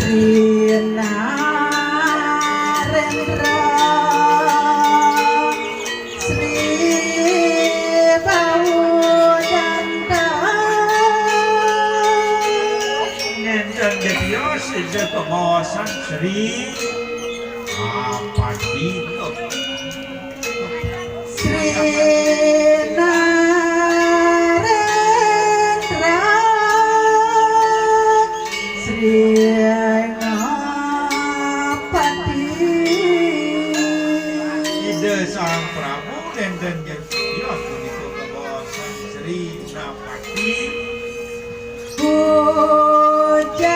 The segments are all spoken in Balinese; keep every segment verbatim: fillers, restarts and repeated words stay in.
Narendra Sri Bawudanta. Nénten getiosan Ida kabaosan Sri Apati. Sri Narendra Sri Ngapati. Ida Sang Prabu nénten getiosan punika kabaosan Sri Ngapati. Pujaring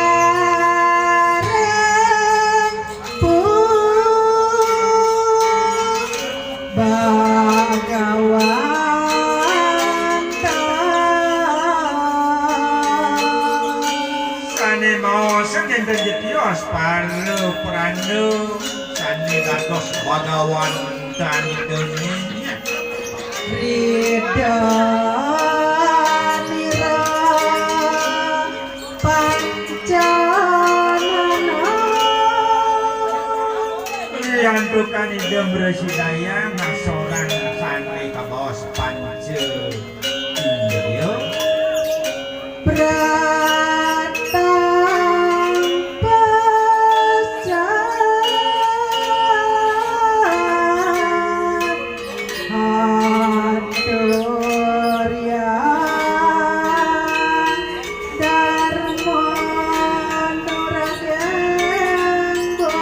Bhagawanta. Sané maos nénten getios para pranda sané dados Bhagawantanipun. Ridha nira Pancanana. Riantukan Ida mrasidayang ngasoran sané kabaos panca indriya. Pratang pasca Aturya Dharma Nuragenggo.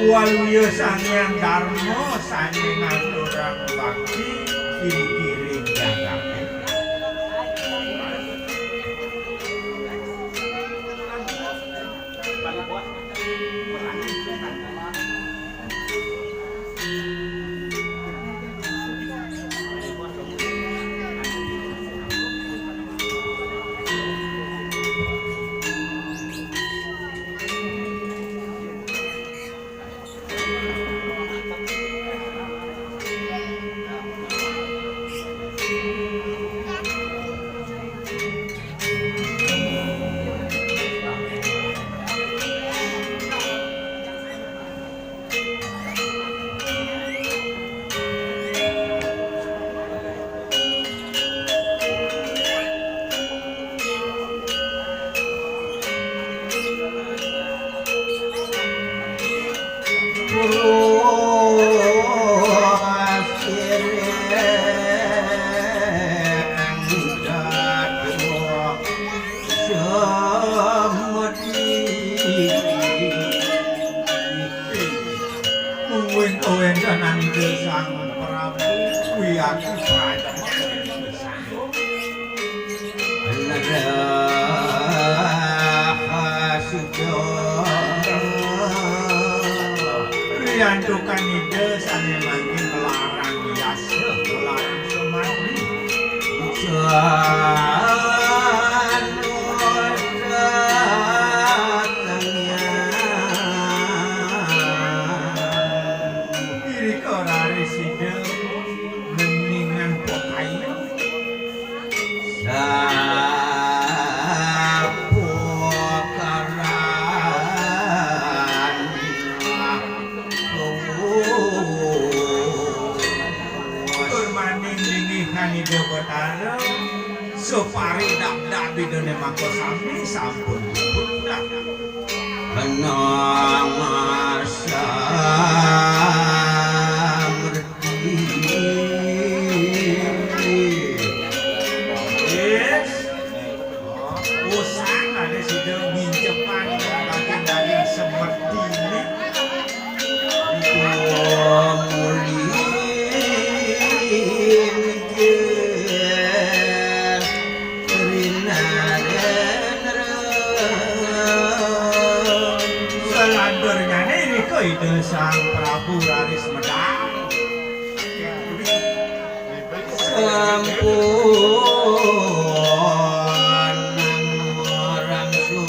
Waluya Sang Hyang Dharma sané ngaturang bakti ing kiring jagaté. Mungguing kawéntenan Ida Sang Prabu Wiyadi Praja. Riantukan Ida sané mangkin nglarang yasa, nglarang semadi. Irika raris Ida ngeningan pekayu. Sapukaran. Tur maning linggih Ida Betara, sapari dapdap Idané mangka sami sampun dipundhak. Kenang samrti. Yes. Usang ada sida ngincepan daging-daging seperti ini. Tua muli mikir rinarendra. Selanturnya ini ke Ida Sang Prabu raris medal. Sampun orang suh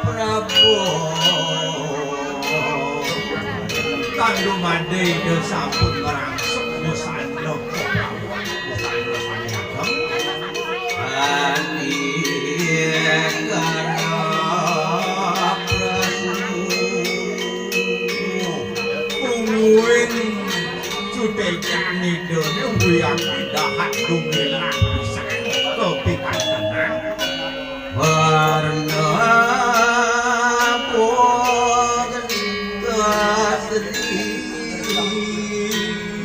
Prabu. Kang dumadi Ida sampun ngrangsuk busana Prabu. Yan idane wiakti dahat dumilah pisan kapikantenan. Warna Kasri.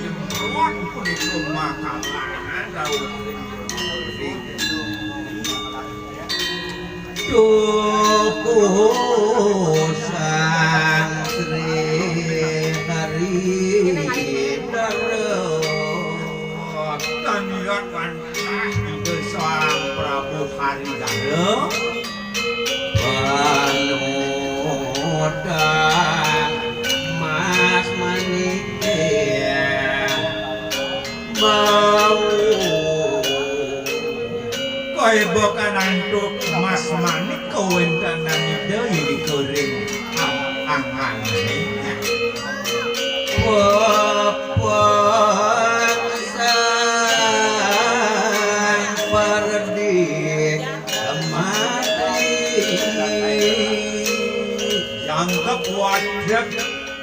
Nyemprot punika makalah dawuh. Dukuh Sang Sri Hari Dara. Tan liat wantah Ida Sang Prabu Hari Dara. Panutan mas manik bau. Kaiba kanantuk mas manik kawentenan Ida irika ring ang-, angane. Pepeksan perdi mati. Jangkep wadrek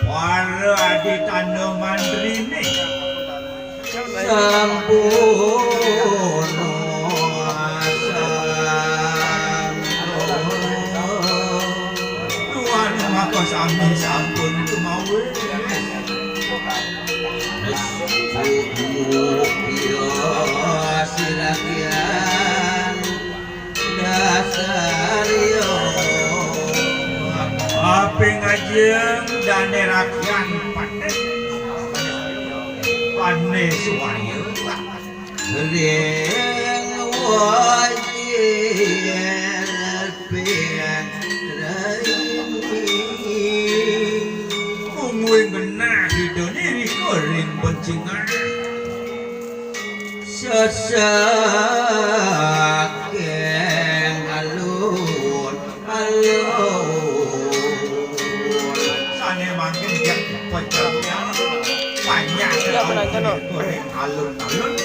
para adi tanda mantrine. Sampun Tuan maka sami sampun kemawis. Nesu iya siragian dasar yo. Aping ajeng dane rakian panen. Pane suwaya. Ring wajir ping raini. Mungguing genah Ida nirika ring bencingan. Sesaking alun-alun. Sane mangkin jek pecahnya. Banyak alun-alun.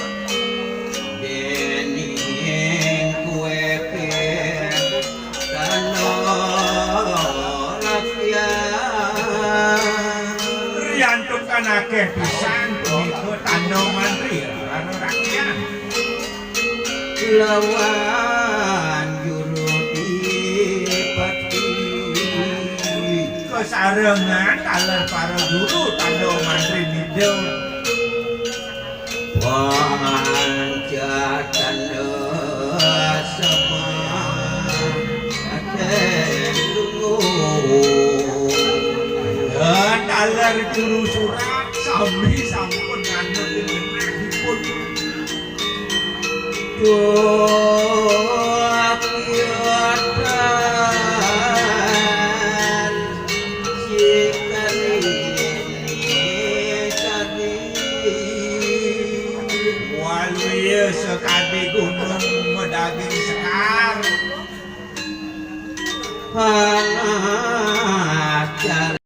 Dening kue pin Tanda rakyat. Riantukan akeh pisan punika tanda mantri para rakyat. Lawan juru dipati. Kasarengan taler para juru tanda mantri nida. Pancatana sama aten tunggu. Taler juru surat sami sampun ngandhut ing genahipun. Duh, kiyatan sikali. Waluya sakadi gunung madaging sekar. Pangacara.